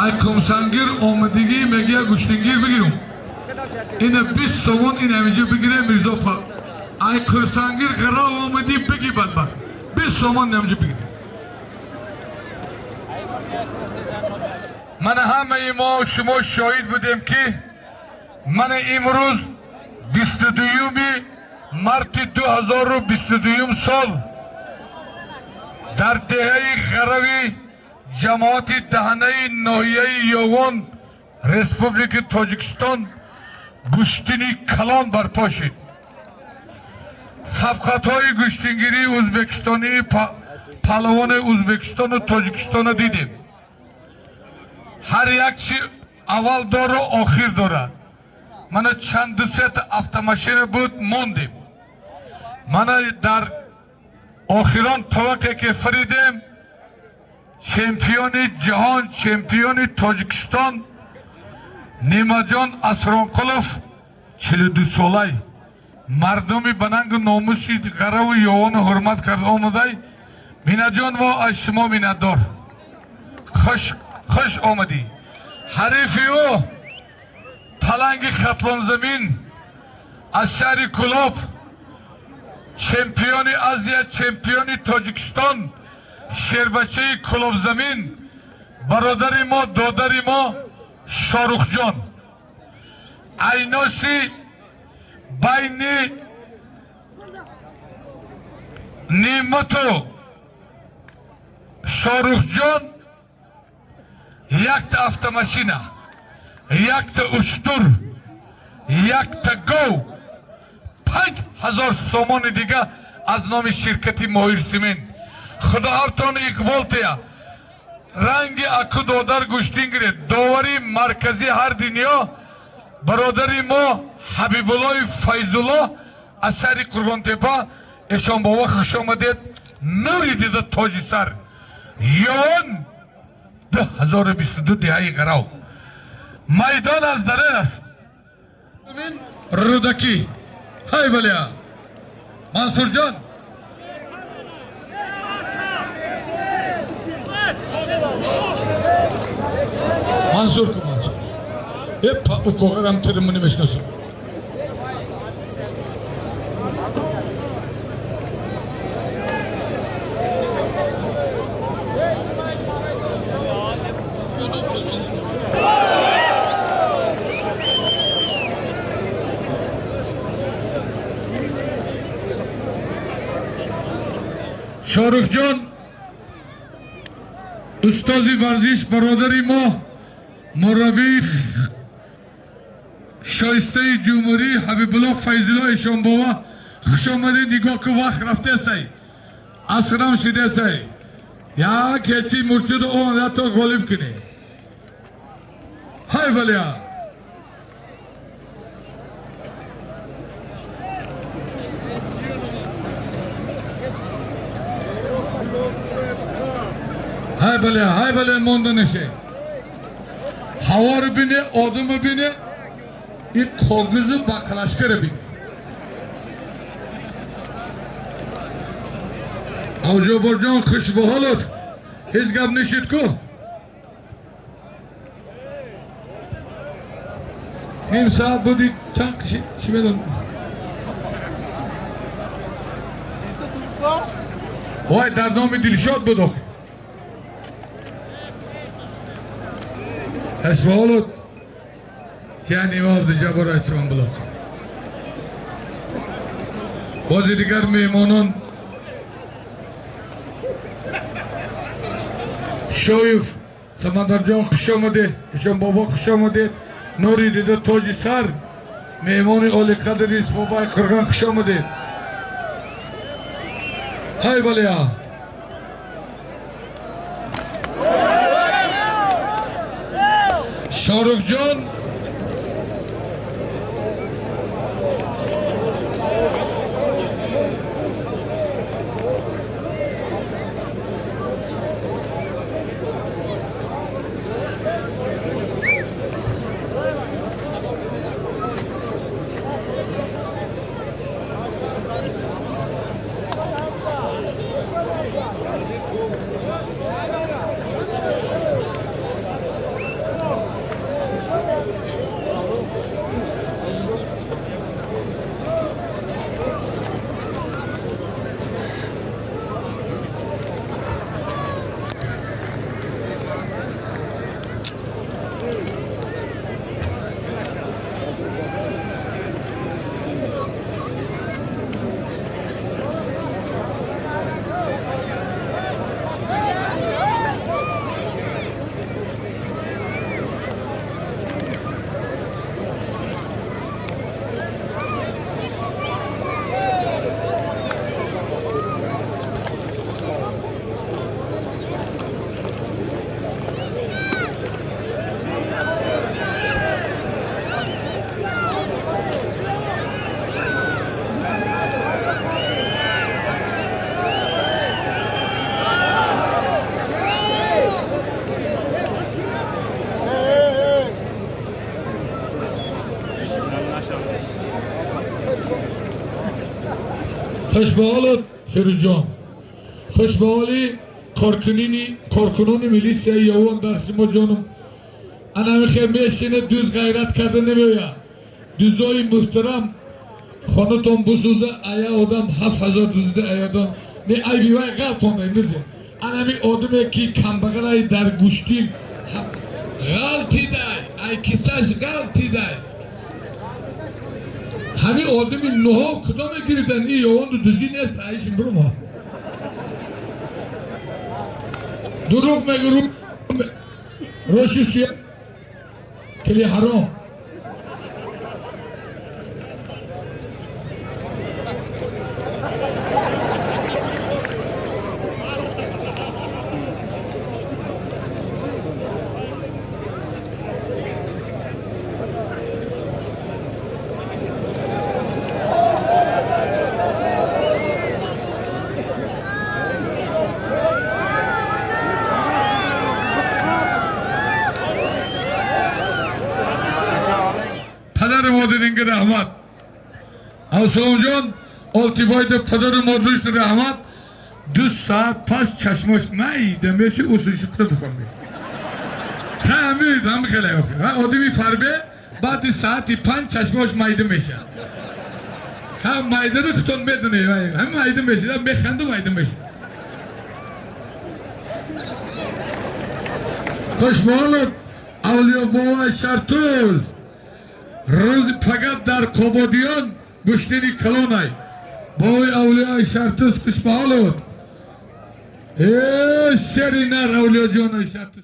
Ай кумсангир омадигӣ мегия гӯштингир бигирум. Ина 20 сомон ин ҳаминҷо бигире Мирзо. Ай курсангир ғарав омадӣ биги бадбахт. 20 сомон ҳаминҷо бигире. Ман ҳамаи мо шумо шоҳид будем ки ман имрӯз 22 марти 2022 сол дар деҳаи Ғарави ҷамоати Даҳанаи ноҳияи Ёвон Республики Тоҷикистон гӯштини калон барпо шуд. Сабқатҳои гӯштингирии ӯзбекистонии паҳлавони Ӯзбекистону Тоҷикистоно дидем. Ҳар як чи аввал дору охир дорад. Мана чанд дусета автомашина буд мондем. Мана дар охирон тавақе ки фаридем чемпиони ҷаҳон, чемпиони Тоҷикистон Неъматҷон Асронқулов 42 солай мардуми ба нангу номуси Ғараву Ёвону ҳурмат карда омадай. Минаҷон, мо аз шумо миннатдор. Хуш омадӣ. Ҳарифи ӯ паланги Хатлонзамин аз шаҳри Кӯлоб, чемпиони Азия, чемпиони Тоҷикистон, шербачаи Кӯлобзамин, бародари мо, додари мо Шорухҷон. Айноси байни Неъмату Шорухҷон якта автомашина, якта уштур, якта гов, 5000 сомони дига аз номи ширкати Моҳир Симент. Худо ҳартон иқбол тия. Ранги аку додар гӯштин гиред. Довари маркази ҳар дунё бародари мо Ҳабибуллои Файзулло аз шаҳри Қурғонтепа. Эшон бобо, хуш омадед. Нури дида тоҷи сар. Ёвон 2022 деҳаи Ғарав. Майдон аз дарен аст. Рӯдакӣ. Ҳай балия. Мансурҷон. Мансур ку Мансур. Э укоғарам тиримуни мешиносам. Шорухҷон устози варзиш, бародари мо, мураббии шоистаи ҷумҳурӣ Ҳабибулло Файзулло Эшонбова, хуш омадед. Нигоҳ ку, вақт рафтесай, асрам шидесай. Як ҳечи мурчиду он ято ғолиб кунӣ. Ҳай балия. Ҳай балия, ҳай балия, монда неше. Ҳаворо бине, одамро бине, ин қогизу бақлашкаро бине. Авҷоборҷон, хуш ба ҳолот. Ҳеҷ гап нишид ку? Ним соат буди, чанд киши чӣ медон? Вой, дар номи Дилшод буд охи. Хуш ба ҳолот. Яъне имом Абдуҷаббор Айчимон булоқ. Бози дигар меҳмонон Шоев Самандарҷон, хуш омадед. Эшонбобо, хуш омадед. Нури дида тоҷи сар, меҳмони олиқадри Исмобай Қурғон, хуш омадед. Ҳай балия. Шорухҷон Хуш ба ҳолат Фирӯзҷон, хуш ба ҳоли коркунони милисияи Явон дар симо ҷонум. Ана михе мешине дуз ғайрат карда намеояд. Дузои муҳтарам хонатон бусӯза, ая одам 7000 дузида аядон не айби вай ғалтонда имрӯз. Анами одаме ки камбағалай дар гӯштим ғалтидай, ай кисаш ғалтидай. Ҳами одами нуҳо кудо мегирифтанд? И Явонду дузӣ нест, айшин бирума. Дурӯғ мегӯ, роши суя кили ҳаром. Раҳмат Авсаломҷон Олтибойда падару модариш раҳмат. 2 соат пас чашмош майда меши усушиқта духонми. Ҳамин ҳам хеле охир. Ҳа одами фарбе баъди соати 5 чашмош майда мешавад. Ҳа майдаро худтон медонед, ҳам майда мешавад, механду майда мешавад. Хуш ба ҳолат Авлиё бобои Шартуз. Рӯзи пагат дар Қободиён гӯштини калонай. Бобои Авлиёи Шартуз хуш ба ҳолат. Э шери нар Авлиёҷонои Шартуз.